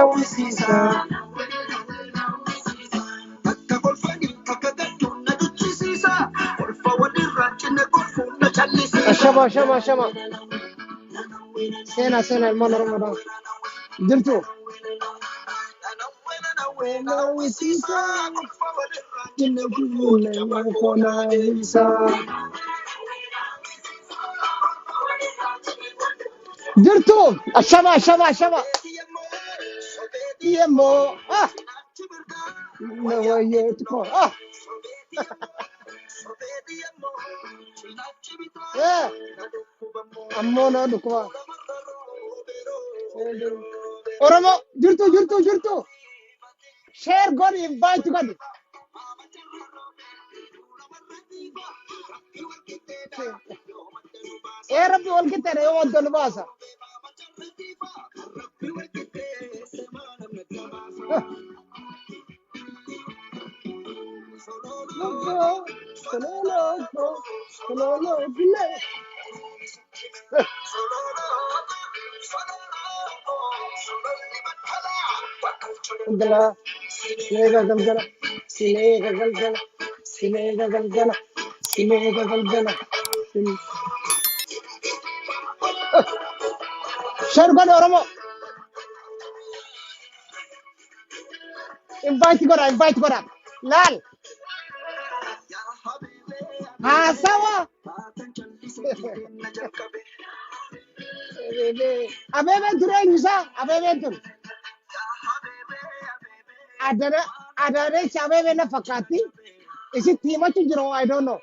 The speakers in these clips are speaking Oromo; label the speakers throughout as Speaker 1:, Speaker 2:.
Speaker 1: Hawwisiisa.
Speaker 2: Takka kolfanii takka gadduun na duchisiisa. Kolfa walirraa cinne kolfuun na callisiisa.
Speaker 1: Ashama ashama ashama. Seenaa seenaa ilmaan Oromoodhaa. Jirtu. Na hawwisiisa.
Speaker 2: Kolfa walirraa
Speaker 1: Cinne
Speaker 2: cinne kolfuun
Speaker 1: kolfuun
Speaker 2: jabaa
Speaker 1: na
Speaker 2: koo na
Speaker 1: hawwisiisa.
Speaker 2: deebisa.
Speaker 1: Jirtu. Ashama ashama ashama. Yemmoo. Ah. Na wayyeetu koo. Ah. Eh. Ammoo na dhukkuba. Oromoo jirtu jirtu jirtu. Share godhi invite godhi. Ee rabbi wal qixxeedha yoo wanta nu baasa. Loco, solo loco, solo loco. Galgala, sineega galgala, sineega galgala, sineega galgala, sineega galgala. Share godhi Oromoo. Invite godha, invite godha. Laal, haasawa. Abeebeen ture eenyusaa? Abeebeen tun. Adana, Adaanechi abeebee na fakkaatti. Isitti himachuu jiru, I don't know.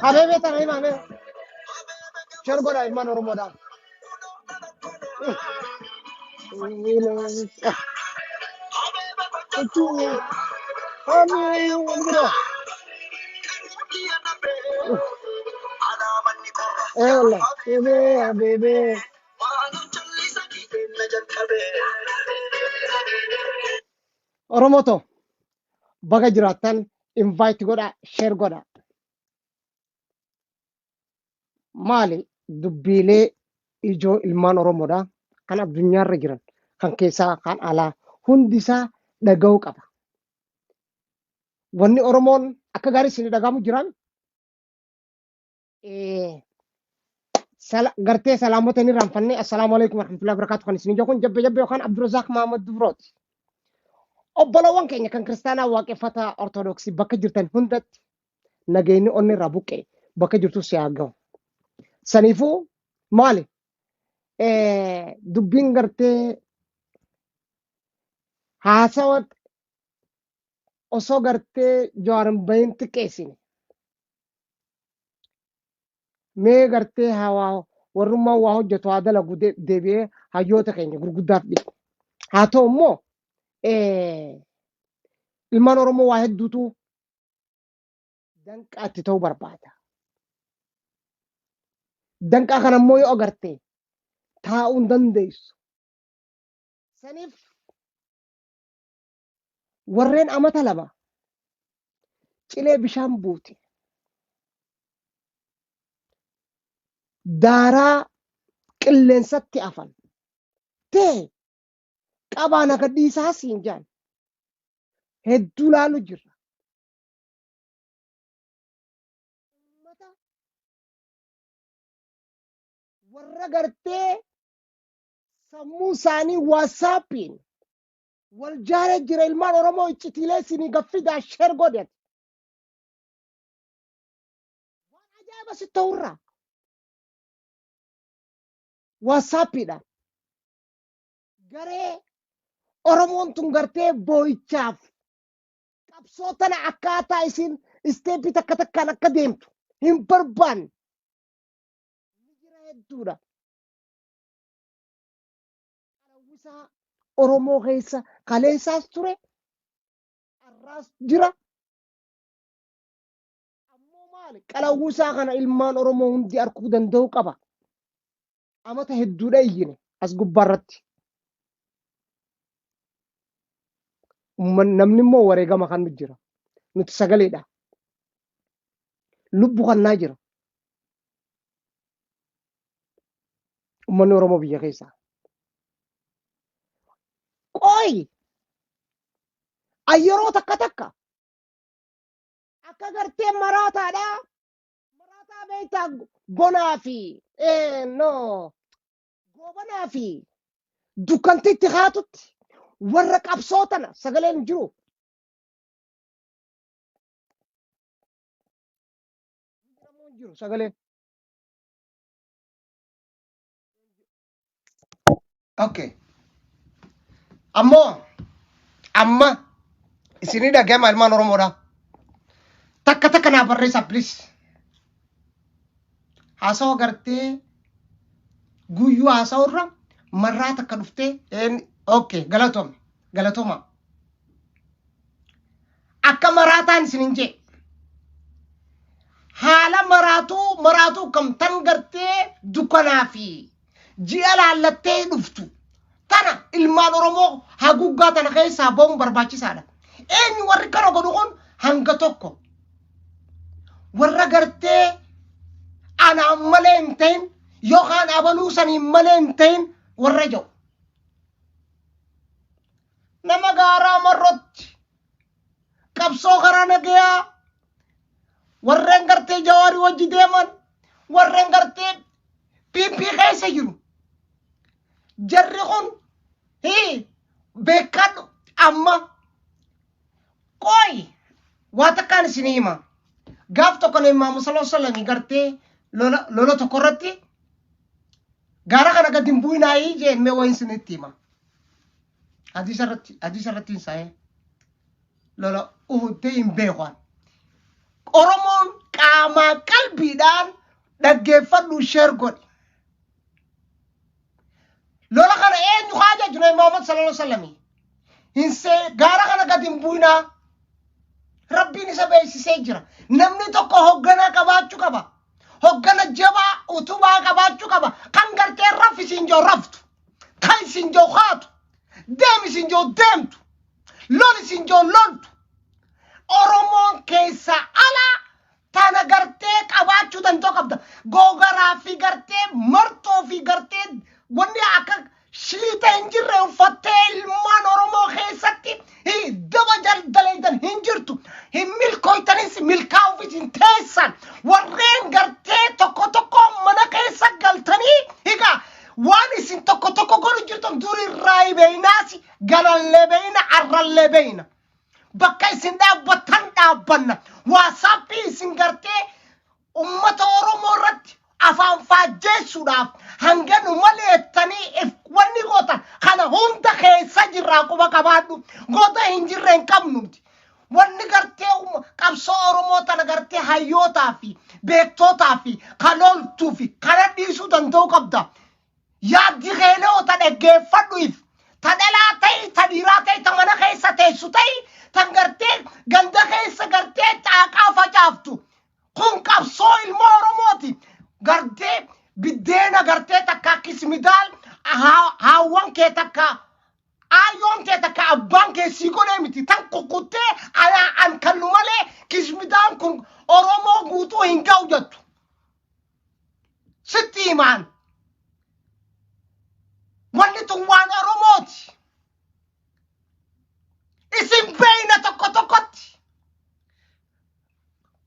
Speaker 1: Abeebee tana hima abeebee. Share godha ilmaan Oromoodhaa. Eewala, abeebee, abeebee. Oromoo ta'u baga jiraattan invite godha, share godha. Maali dubbiilee ijoo ilmaan Oromoodha kan addunyaarra jiran kan keessaa kan alaa hundi isaa dhaga'uu qaba. Wanni Oromoon akka gaarii isin dhagahamu jiran gartee salaamota inni irraanfanne assalaamu alaikum warahmatullahi wabarakatuh kan isin kun jabbe jabbe yookaan Abdurrazaaq Mahamad Dubrooti. Obbolawwan keenya kan kiristaanaa waaqeffataa Ortodoksii bakka jirtan hundatti nageenyi onni irraa buqqee bakka jirtu si haa gahu. Saniifuu maali dubbiin gartee haasawa osoo gartee Jawaar hin bahin xiqqeessine mee gartee hawaa warrummaan waa hojjetu haa dalagu deebi'ee hayyoota keenya gurguddaaf dhiqu. Haa ta'u immoo ilmaan Oromoo waa hedduutu danqaa itti ta'uu barbaada. Danqaa kana immoo yoo agarte taa'uu hin dandeessu. Saniif warreen amata lama cilee bishaan buute daaraa qilleensatti afan ta'e qabaan akka dhiisaa siin jaan hedduu laalu jirra. Uummata warra gartee sammuu isaanii waasaappiin wal jaaree jira ilmaan Oromoo iccitiilee isinii gaffidaa sheer godhate. Waan ajaa'iba si ta'urraa waasaappiidhaan garee Oromoon tun gartee boo'ichaaf qabsoo tana akkaataa isin isteeppii takka takkaan akka deemtu hin barbaanne ni jira hedduudha. Hawwisaa Oromoo keessa kaleessaas ture har'aas jira. Ammoo maali qalawwisaa kana ilmaan Oromoo hundi arguu danda'uu qaba. Amata hedduudha iyyine as gubbaarratti. Namni immoo wareegama kan nu jira. Nuti sagaleedha. Lubbu kannaa jira. Uummanni Oromoo biyya keessaa. Qooyi yeroo takka takka akka gartee maraataadha. Maraataa beektaa bonaa fi no goobanaa fi dukkanti itti haatutti warra qabsoo tana sagaleen hin jiru. Hin jiru sagaleen. Okay. Ammoo amma isinii dhaga'ama ilmaan Oromoodha. Takka takka naa barreessaa please. Haasawa gartee guyyuu haasawu irra marraa takka dhuftee okay galatoome galatooma. Akka maraataan isin hin jee. Haala maraatuu maraatuu kam tan gartee dukkanaa fi ji'a laallattee dhuftu tana ilmaan Oromoo haguuggaa tana keessaa ba'uun barbaachisaadha. Eenyu warri kana godhu kun hanga tokko warra gartee anaan malee hin ta'in yookaan abaluu saniin malee hin ta'in warra jedhu. Nama gaaraa marrotti qabsoo karaa nagayaa warreen gartee jawaarii wajji deeman warreen gartee PP keessa jiru jarri kun hii beekadhu amma qoy waa takkaan isinii hima gaaf tokko nabi Muhammad sallallahu alaihi wasallam gartee lola lola tokko irratti gaara kana gadi hin bu'inaayii jeen mee wayin isinitti hima hadiisa irratti hadiisa irratti hin saa'ee lola Uhud ta'e hin beeku an. Oromoon qaamaa qalbiidhaan dhaggeeffadhu sheer godhi. Lola kana eenyu haa jaju Nabi Muhammad sallallahu alaihi wasallam. Hin see gaara kana gadi hin bu'inaa. Rabbiin isa beeksisee jira. Namni tokko hoogganaa qabaachuu qaba. Hoggana jabaa utubaa qabaachuu qaba. Kan gartee raffisiin jiru raftu. Kan isin jiru haatu. Deem isin jiru deemtu. Lol isin jiru loltu. Oromoon keessa alaa tana gartee qabaachuu danda'u qabda. Googaraa fi gartee marxoo fi gartee wanni akka shiliita hin jirre uffattee ilmaan Oromoo keessatti daba daleeydan hin jirtu. Hin milkooytanis milkaa'uufis hin teessan. Warreen gartee tokko tokko mana keessa galtanii egaa waan isin tokko tokko godhu jirtan durirraa beeynaas galallee beeyna arrallee beeyna. Bakka isin dhaabbattan dhaabbanna. Waasaappii isin gartee ummata Oromoo irratti afaan faajjeessuudhaaf hanga nu maleettanii if wanni gootan kana hunda keessa jirraa quba qabaadhu. Goota hin jirre hin qabnu nuti. Wanni gartee qabsoo Oromoo tana gartee hayyootaa fi beektootaa fi kaloltuu fi kana dhiisuu danda'uu qabda. Yaaddi keeloo ta dhaggeeffadhu if. Ta dhalaa ta'i, ta dhiiraa ta'i, ta mana keessa teessu ta'i, tan gartee ganda keessa gartee xaaqaa facaaftu. Kun qabsoo ilma Oromooti. Gartee biddeena gartee takka kismidaal haawwan kee takka aayyoon kee takka abbaan kee sii godhee miti tan kukkuttee anaa an kannu malee kismidaan kun Oromoo guutuu hin ga'u jettu. Sitti himaan. Wanni tun waan Oromooti. Isin beeyna tokko tokkotti.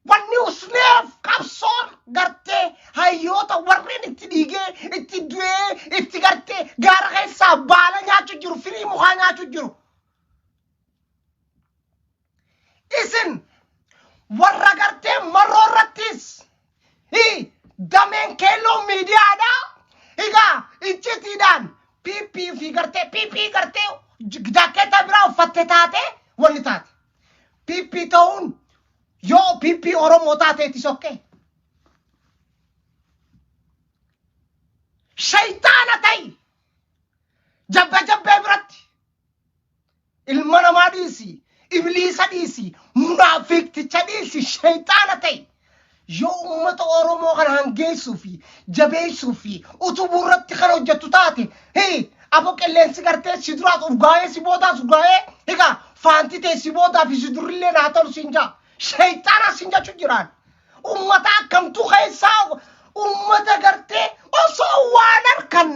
Speaker 1: Wanni usneef qabsoon gartee hayyoota warreen itti dhiigee itti du'ee itti gartee gaara keessaa baala nyaachuu jiru firii mukaa nyaachuu jiru. Isin warra gartee marroo irrattis hi dameen keelloo miidiyaadha. Egaa iccitiidhaan PP fi gartee PP gartee jaakkeetta biraa uffatte taate wanni taate. PP ta'uun yoo PP Oromoo taateetis okkee. Shayxaana ta'i. Jabba jabbee biratti. Ilma namaa dhiisi, ibliisa dhiisi, munaafiqticha dhiisi, shayxaana ta'i. Yoo uummata Oromoo kana hangeessuu fi jabeessuu fi utubuu irratti kan hojjettu taate, hii abo qilleensi gartee si duraas urgaa'ee si boodaas urgaa'ee, egaa faanti ta'e si boodaa fi si durrillee naa tolu siin jaa. Shayxaana siin jechuun jiraan. Uummata akkamtu keessaa uummata gartee osoo waan harkanne.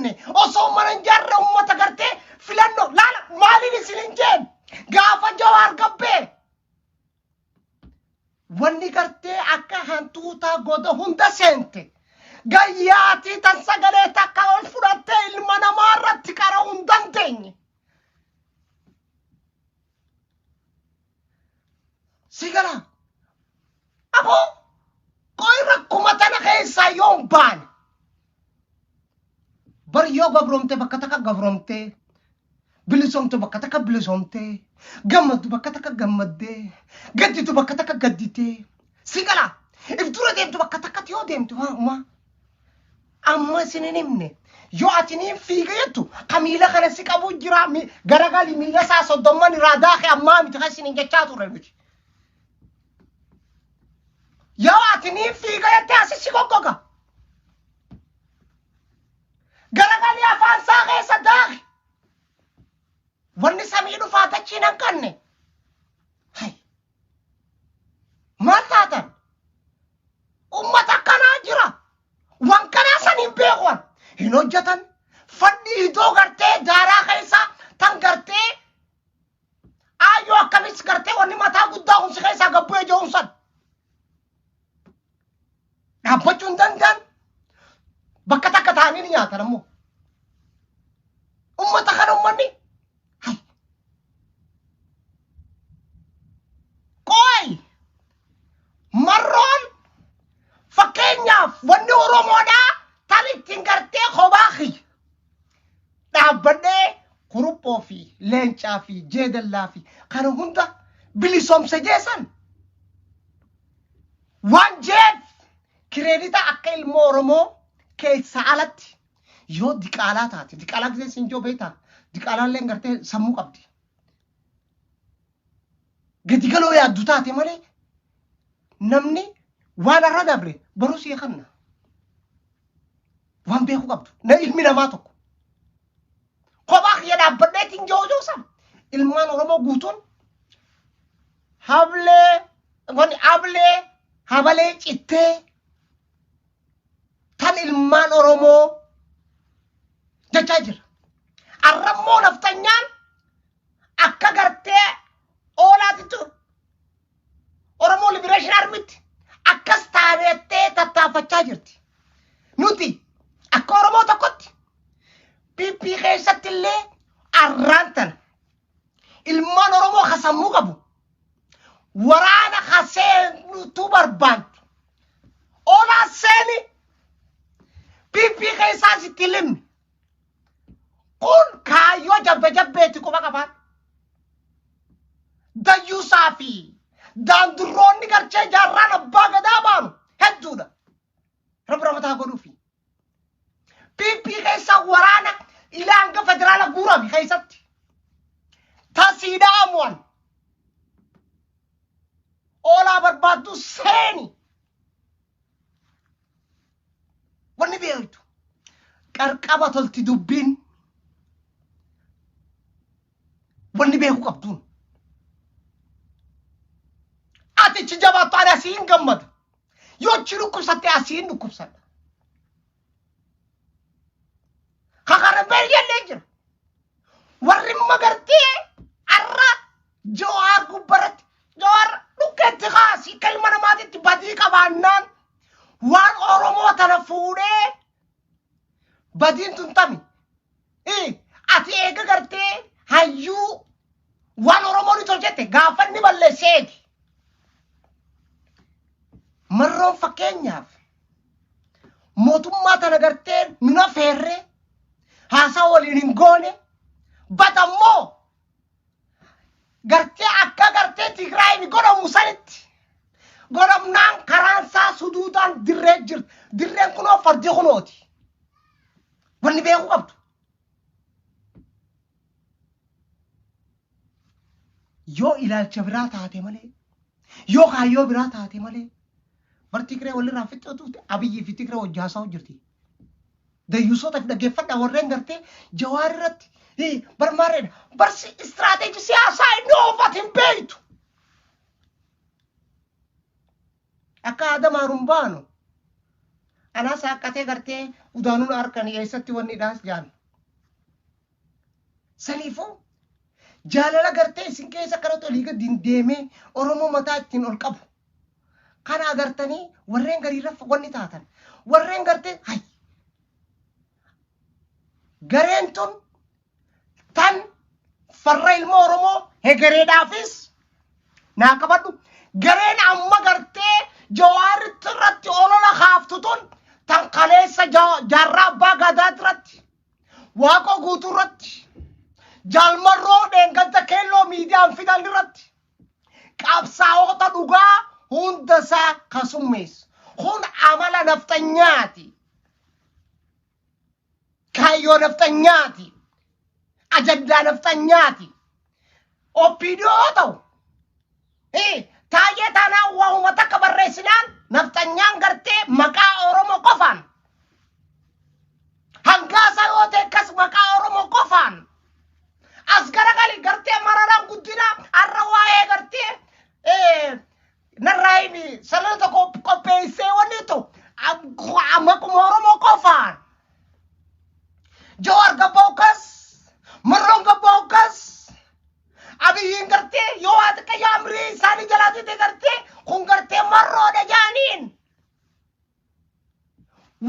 Speaker 1: Bar yoo gabroomte bakka takka gabroomte, bilisoomte bakka takka bilisoomte, gammaddu bakka takka gammaddee, gadditu bakka takka gadditee. Si gala. If dura deemtu bakka takkatti yoo deemtu haa umaa. Amma isin hin himne. Yoo ati niin fiiga jettu ka miila kana si qabu jira garagali miila isaa soddomman irraa daake ammaa miti kan isin hin jechaa turre nuti. Yoo ati niin fiiga jette asi si goggoga. Garagalii afaan isaa keessa daaki. Wanni samii dhufaa dachiin hanqanne. Hay. Maal taatan? Ummata akkanaa jira. Waan kanaa san hin beekuan. Hin hojjetan. Fadhii idoo gartee daaraa keessa tan gartee aayyoo akkamis gartee wanni mataa guddaa kun si keessaa gabbu'ee jiruun san. Dhaabbachuu hin danda'an. Bakka takka taa'anii ni nyaatan ammoo. Ummata kana ummanni hay. Qoy marroon fakkeenyaaf wanni Oromoodhaa tan ittiin gartee kophaa kiyya dhaabbadhee kuruphoo fi leencaa fi jeedallaa fi kana hunda bilisoomse jeesan waan jeef kireedita akka ilmoo Oromoo keessaa alatti yoo diqaalaa taate diqaalaa gisee siin joo beektaa diqaalaallee gartee sammuu qabdi. Gadi galoo yaaddu taate malee namni waan irra dabre baruu sii kanna. Waan beekuu qabdu. Na ilmi namaa tokko. Kophaa kiyya dhaabbadheetiin joo joo san ilmaan Oromoo guutuun hablee wani ablee habalee cittee tan ilmaan Oromoo jechaa jira. Arrammoo nafxanyaan akka gartee oolaatitti Oromoo Liberation Armytti akkas taaneettee tattaafachaa jirti. Nuti akka Oromoo tokkotti PP keessatti illee arraan tana ilmaan Oromoo ka sammuu qabu waraana ka seenutu barbaantu. Olaa seeni PP keessaas itti limmi. Kun kaayyoo jabbe jabbeetti quba qabaan. Dayyuusaa fi daandurroonni garchee jaarraan abbaa gadaa baanu hedduudha. Rabbi ramataa godhuufi. PP keessa waraana ilaa hanga federaala guurame keessatti. Tasiidhaa amu'an. Oolaa barbaaddu seeni. Wanni beektu qarqaba tolti dubbiin wanni beeku qabduun. Ati ichi jabaattu ani asii hin gammada. Yoo achi dhukkubsatte asii hin dhukkubsadha. Kakara baay'ee jira. Warri magartee arra Jawaar gubbaratti Jawaar dhukkeetti kaasi akka ilma namaatitti badii qabaannaan waan Oromoo tana fuudhee badiin tun tami. Ati eega gartee hayyuu waan Oromoon ni tolchette gaafa inni balleessee eegi. Marroon fakkeenyaaf mootummaa tana gartee nuna feerree haasaa waliin hin goone batammoo gartee akka gartee Tigraayin godhamu sanitti godhamnaan karaan isaa suduudaan dirree jirti. Dirreen kunoo fardi kunooti. Wanni beekuu qabdu. Yoo ilaalcha biraa taate malee, yoo kaayyoo biraa taate malee, bar Tigree walirraa fixxee turte Abiyyii fi Tigree wajji haasa'u jirti. Dayyuusota dhaggeeffadha warreen gartee Jawaar irratti bar maarreedha. Bar istiraateejii siyaasaa inni oofat hin beektu. Akka aada maaruun baanu. Anaa saaqqatee gartee udaanuun harkan eessatti wanni dhaas jaan. Saniifuu jaalala gartee isin keessa kanatti olii gadi hin deemee Oromoo mataa ittiin ol qabu. Kana agartanii warreen gariirra wanni taatan. Warreen gartee hay gareen tun tan farra ilma Oromoo hegereedhaafis naa qabadhu. Gareen amma gartee Jawaaritti irratti olola kaaftu tun tan kaleessa jaarraa abbaa gadaa irratti. Waaqoo Guutuu irratti, Jaal Marroo dheengadda keelloo miidiyaan fidan irratti qabsaa'ota dhugaa hunda isaa ka summeessu. Kun amala nafxanyaati. Kaayyoo nafxanyaati. Ajandaa nafxanyaati. OPDO yoo ta'u, taayee taanaan waa'uma takka barreessinaan nafxanyaan gartee maqaa Oromoo qofaan hangaasaa yoo ta'e kas maqaa Oromoo qofaan as garagali gartee Mararaan Guddinaa har'a waa'ee gartee narraa himi sanada tokko qopheessee wanni ta'u maquma Oromoo qofaan Jawaar gabba'u kas Marroon gabba'u kas Abiyyiin gartee yoo waa xiqqayyo amrii isaanii jalaa ta'e gartee kun gartee Marroodha jaaniin.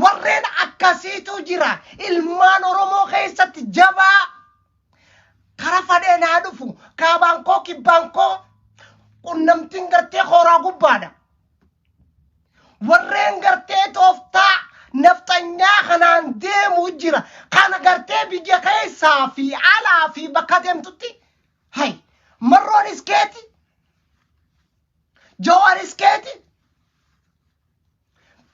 Speaker 1: Warreen akkasiitu jira ilmaan Oromoo keessatti jabaa kara fadheen haa dhufu kaabaan koo kibbaan koo qunnamtiin gartee kooraa gubbaadha. Warreen gartee tooftaa nafxanyaa kanaan deemu jira. Kana gartee biyya keessaa fi alaa fi bakka deemtutti hay Marroonis keeti Jawaaris keeti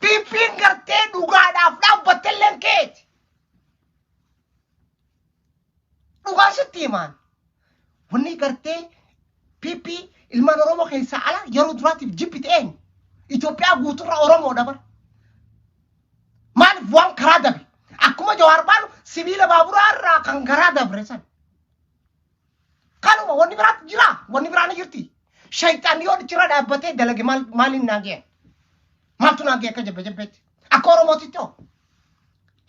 Speaker 1: PPn gartee dhugaadhaaf dhaabbattelleen keeti. Dhugaa sitti himaan. Wanni gartee PP ilmaan Oromoo keessaa ala yeroo duraatiif jibbite eenyu? Itoophiyaa guuturra Oromoodha bara. Maaliif waan karaa dabe? Akkuma Jawaar baanu sibiila baaburaa irraa kan karaa dabre san. Kanuma wanni biraatti jira. Wanni biraa ni jirti. Shayxaan yoo achirra dhaabbatee dalage maal maaliin naa ga'e? Maaltu naa ga'e akka jabbe jabbeetti? Akka Oromootitti hoo?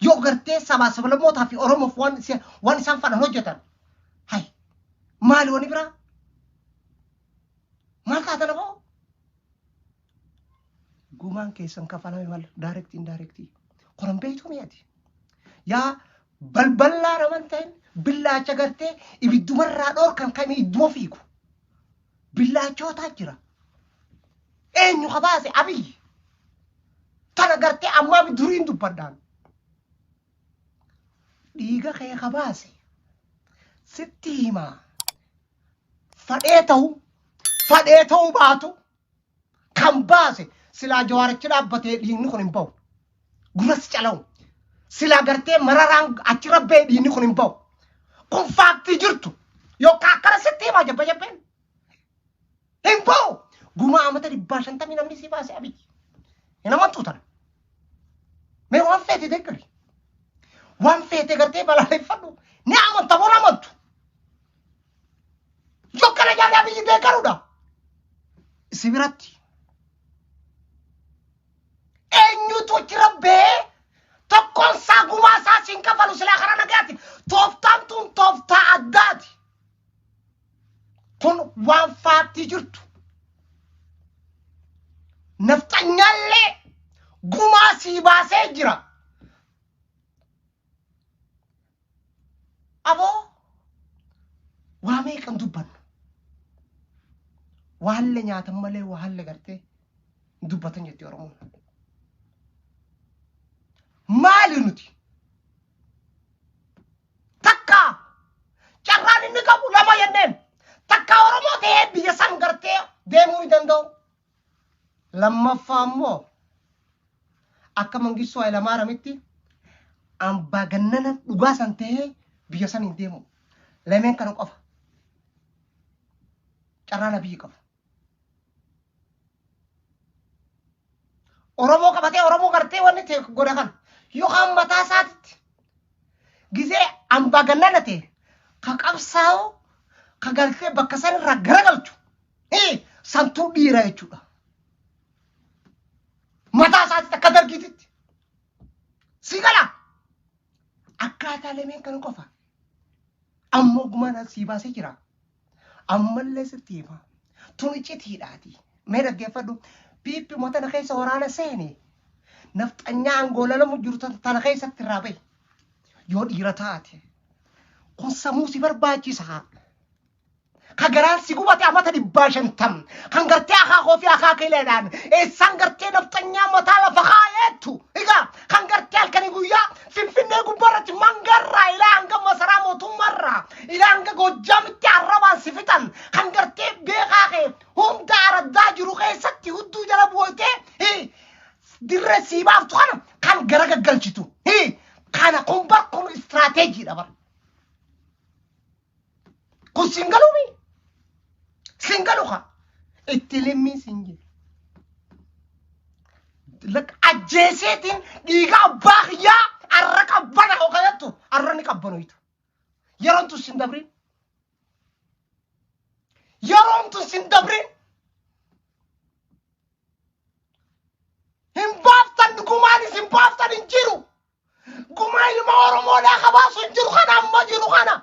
Speaker 1: Yoo gartee sabaa sablammootaa fi Oromoof waan waan isaan fadhan hojjetan. Hay maali wanni biraa? Maal taatan aboo? Gumaan keessan kafalame mal direct indirect. Koran beektuu mi'ati. Yaa balballaa naman ta'in billaacha gartee ibiddumarraa dhoorkan kan idduma fiigu. Billaachootaa jira. Eenyu ka baase? Abiyyi. Tana gartee ammaa duriin dubbadhaan. Dhiiga kee ka baase sitti himaa. Fadhee ta'u fadhee ta'uu baatu kan baase silaa Jawaarichi dhaabbatee dhiigni kun hin bahu. Gurras calawu. Silaa gartee Mararaan achi rabbee dhiigni kun hin bahu. Kun faaktii jirtu. Yookaan akkana sitti himaa jabba jabbeen. Hin bahu. Gumaa amata 150 namni si baase Abiyyi. Hin amantuu tana. Mee waan feete deeggari. Waan feete gartee balaaleffadhu. Ni amanta moo hin amantu? Yoo kana jaalala Abiyyi deeggaruudha. Si biratti. Eenyutu achi rabbee tokkoon isaa gumaa isaa siin kafalu silaa karaa nagaati. Tooftaan tun tooftaa addaati. Kun waan faattii jirtu. Nafxanyaallee gumaa sii baasee jira. Aboo waa meeqan dubbannu. Waalle nyaatan malee waalle gartee hin dubbatan jetti Oromoon. Maali nuti? Takka carraan inni qabu lama jenneen. Takka Oromoo ta'ee biyya san gartee deemuu ni danda'u. Lammaffaa immoo akka Mangistuu Hayilamaaramitti ambaagannana dhugaa san ta'ee biyya san hin deemu. Lameen kana qofa. Carraan Abiyyi qabu. Oromoo qabatee Oromoo gartee wanni ta'e godha kana. Yookaan mataa isaatitti gizee ambaagannana ta'e ka qabsaa'u ka galtee bakka san irraa garagalchu. Santuu dhiira jechuudha. Mataa isaatitti akka dargiititti. Si gala. Akkaataa lameen kana qofa. Ammoo gumaan sii baasee jira. Ammallee sitti hima. Tun icitiidhaati. Mee dhaggeeffadhu. Piippi tana keessa waraana seeni. Nafxanyaa aangoolalamu jiru tana keessatti irraa bahi. Yoo dhiira taate. Kun sammuu si barbaachisa. Ka garaan si gubate amata 150. Kan gartee akaakoo fi akaakileedhaan eessaan gartee nafxanyaa mataa lafa kaayeettu. Egaa kan gartee halkanii guyyaa Finfinnee gubbaarratti mangarraa ilaa Abiyyiidha bara. Kun siin galuumi? Siin galu kaa? Itti limmii siin jedhe. Ajjeeseetiin dhiiga abbaa kiyyaa arra qabbana hookadattu arra ni qabbanoytu. Yeroon tun sin dabrin. Yeroon tun sin dabrin. Hin baaftan gumaan isin baaftan hin jiru. Gumaa ilma Oromoodhaa ka baasu hin jiru kana amma jiru kana.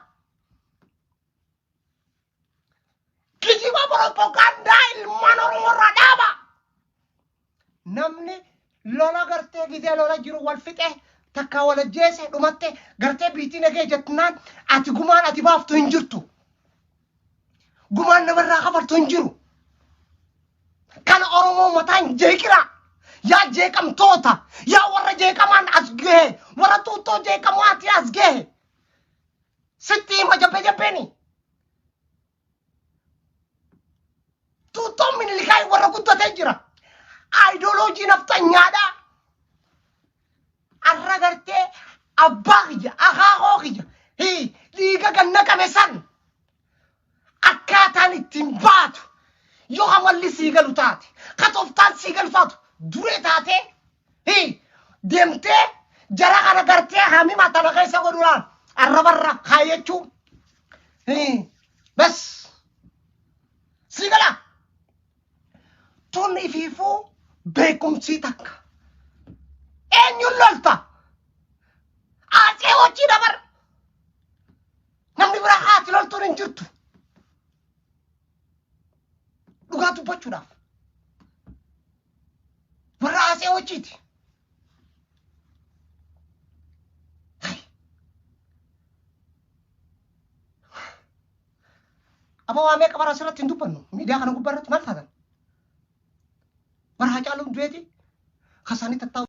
Speaker 1: Kijiba propagaandaa ilmaan Oromoo irraa dhaaba. Namni lola gartee gizee lola jiru wal fixe takka wal ajjeese dhumatte gartee biitii nagee jetnaan ati gumaan ati baaftu hin jirtu. Gumaan namarraa kafaltu hin jiru. Kana Oromoo mataan jeeqira. Yaa jeeqamtoota, yaa warra jeeqamaan as gahe, warra xuuxxoo jeeqamaati as gahe. Sitti hima jabbee jabbeeni. Xuuxxoon minilikaa warra guddatee jira. Aayidoloojii nafxanyaadha. Arra gartee abbaa kiyya, akaakoo kiyya, hii, dhiiga ganna qabe san akkaataan ittiin baatu yoo amalli sii galu taate, ka toftaan sii galu taatu duree taatee hii, deemtee jara kana gartee hamima tana keessa godhuudhaan arrabarra kaayyachuu hii, bas sii galaa. Tun ifiifuu beekumsii takka. Eenyuun lolta? Atsee hojii dabar. Namni biraa haati loltuun hin jirtu. Dhugaa dubbachuudhaaf. Warra atsee hojiiti. Aboo waa meeqa bara asirratti hin dubbannu. Miidiyaa kana gubbaa irratti maal taatan? Bara Hacaaluun du'eeti kasaanii tattaa'u.